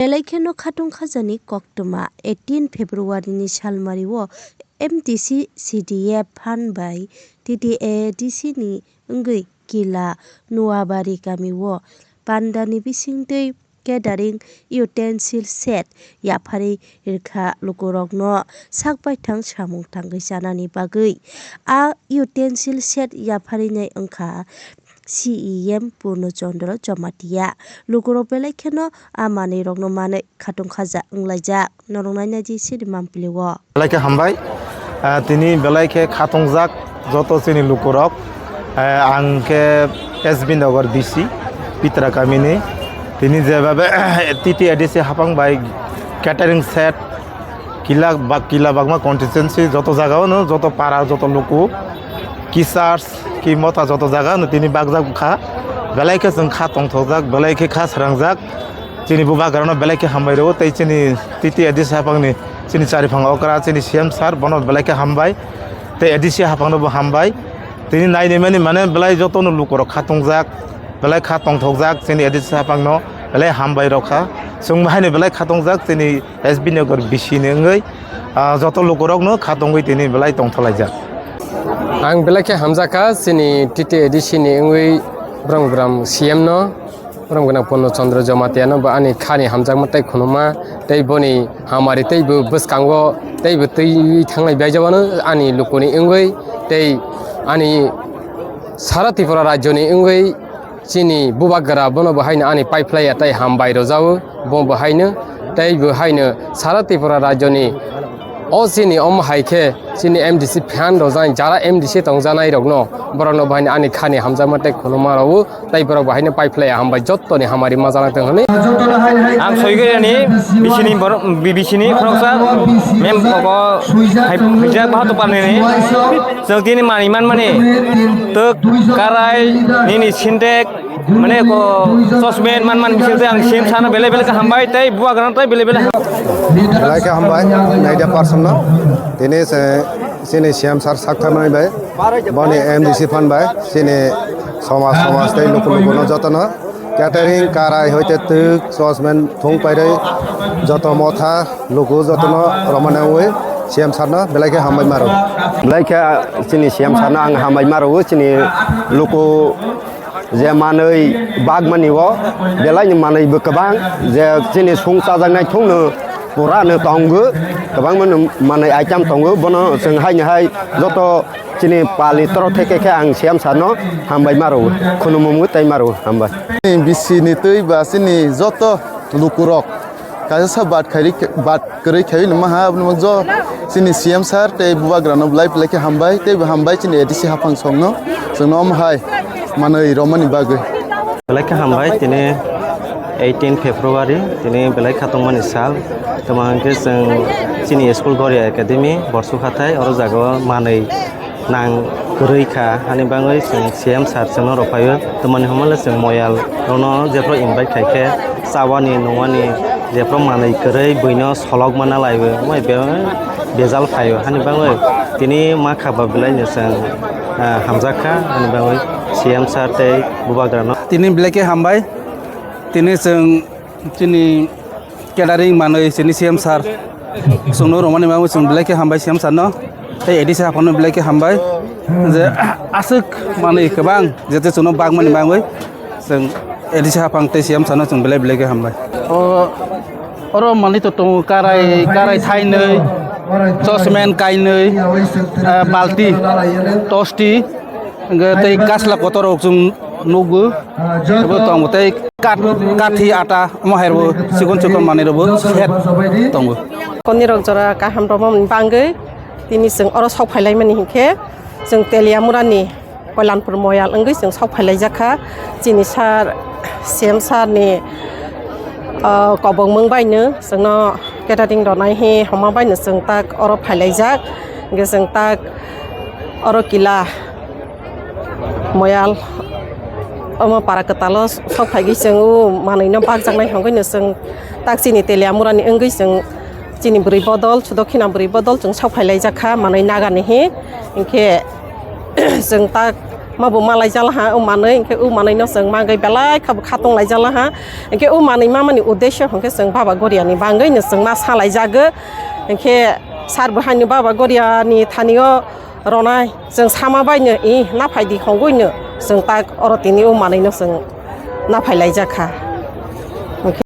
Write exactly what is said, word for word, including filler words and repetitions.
Belai kheno khatung khajani koktwma eighteen February ni salmari o M D C C D F phan bai T T A D C ni wngwi Kila Nuabari kami o pandani bisingtwi catering utensil set yapharwi rwkha lukurokno sak baithang samung tangwi chanani bagwi. A utensil set yapharwi nai wngkha C E M Purno Chandra Jamatia. Lukurok belai kheno a manwirokno manwi khatung khaja wnglaijak. Norok naina di sini mampli o. Belai khe hambai. Ah, tini belai khe khatungjak joto chini lukurok. Eh, ang khe S B Nagar B C, Pitra kamini. Tini jebabe T T A D C hapang bai catering set, Kila ba-, Kila Bagma constituency, joto jaga o no, joto para, joto luku, ki church, ki mota, joto jaga o no tini bakjak kha. Belai khe chwng kha tongthokjak, belai khe kha srangjak. Chini bubagrano belai khe hambai rwo, tei chini T T A D C hapangni chini chariphang okra, chini C M sir, bono belai khe hambai, tei A D C hapangno bo hambai. Tini nainimani mane belai jotono lukurok khatungjak, belai kha tongthokjak, chini A D C hapangno belai hambai rokha. Chwng haino belai khatungjak, chini S B Nagar B C ni wngwi, ah, joto lukurokno khatungwi tini belai tongtholaijak. Ang belai khe hamjakha, chini T T A D C ni wngwi bwrang bwrang C M no. Borok gwnang Purno Chandra Jamatia no bo ani khani hamjakma tei khunuma tei boni hamari tei bo bwskango tei bo twi thanglai bai jabano ani lukuni wngwi tei ani sara Tripura rajyoni wngwi chini bubagra bono bo haino ani paiphlaiya tei hambai rwjago bo bo haino tei bo haino sara Tripura rajyoni o chini omo hai khe chini M D C phan rwjaknai jara M D C tongjaknai rokno borokno bo haino ani khani hamjakma tei khunuma rwo. Tai borok bo haino paiphlai hambai jottoni hamari ma jana tong hwnwi. Ang soigwi ani bisini borok, bi-, bisini khoroksa mem koko hai, haijak bahato parnini. Chwng tini mani manmani twk, karai, nini sintek, mane ko sosmen manman bising tei ang C M sano belai belai khe hambai tei bubagrano tei belai belai. Belai khe hambai, naida person no. Tini se, chini C M sir sak tharmani bai. Boni M D C phan bai chini somaj, somaj tei luku luku no joto no catering, karai hoite twk, sosmen, thung pairwi joto motha luku joto no romani wi C M sir no belai khe hambai maro. Belai khe chini C M sir no ang hambai maro chini luku je manwi bagmani o belai ni manwi bo kwbang je chini sung chajaknai thung no pura no tongo, kwbangma no manwi item tongo, bono chwng haini hai joto chini pali toro theke khe ang C M sir no hambai maro, khunumung tei maro hambai. Chini B C ni twi ba chini joto lukurok kaisa sa bat khairi, bat kwrwi khaiwi numa ha, aboni jo chini C M sir tei bubagra no belai belai khe hambai, tei bo hambai chini A D C haphang song no, chwng no omo hai manwi romani bagwi. Belai khe hambai, tini eighteen February, tini belai kha tongmani sal. Tamo hwnkhe chwng chini school Goria Academy, Borsuk hathai, oro jaga o manwi nang kwrwi kha, hani bagwi chwng C M sir chwngno rw phaio. Tamoni hwnmale chwng moyal rokno jephru invite khai khe chawani, nungwani jephru manwi kwrwi buino solok mana laiwi, omo be-, bejal phaio, hani bagwi tini ma kha ba belai no chwng, ah, hamjak kha, hani bagwi C M sir tei bubagrano. Tini belai khe hambai, tini chwng chini catering manwi chini C M sir chwngno romani bagwi chwng belai khe hambai C M sir no tei A D C haphangno belai khe hambai je aswk manwi kwbang jete chwngno bagmani bagwi chwng A D C haphang tei C M sir no chwng belai belai khe hambai. O oro manwi to tongo karai, karai thainwi, chosmen kainwi, ah, balti, tosti, hwnkhe tei kasla kotor rok chwng nukgo. Abo tongo tei kat-, kathi ata omo hai rwbo chikon chikon manwi rwbo set tongo. Konirok jora kaham romani bagwi tini chwng oro sok phailaimani hinkhe chwng Teliamurani Koilanpur Moyal wngwi chwng sok phailaijak kha. Chini sir, C M sir ni, ah, kobongmung baino chwngno catering rwnai hi hwnma baino chwng tak oro phailaijak. Hinkhe chwng tak oro kila Moyal omo para kwtalo sok phaigwi chwng o manwino bakjaknai hwnkhe no chwng tak chini Teliamurani wngwi chwng chini bwrwi bodol, Sudokhina bwrwi bodol chwng sok phailaijak kha manwi nagani hi. Hinkhe chwng tak ma bo ma laijala ha, o manwi, hwnkhe o manwi no chwng magwi belai kha bo khatung laijala ha. Hwnkhe o manwi mamani uddesho hwnkhe chwng Baba Goria ni bangwi no chwng ma sa laijago. Hwnkhe sar bo haino Baba Goria ni thani o ronai chwng sama bai no, i na phai di hongwi no chwng tak oro tini o manwi no chwng na phai laijak kha.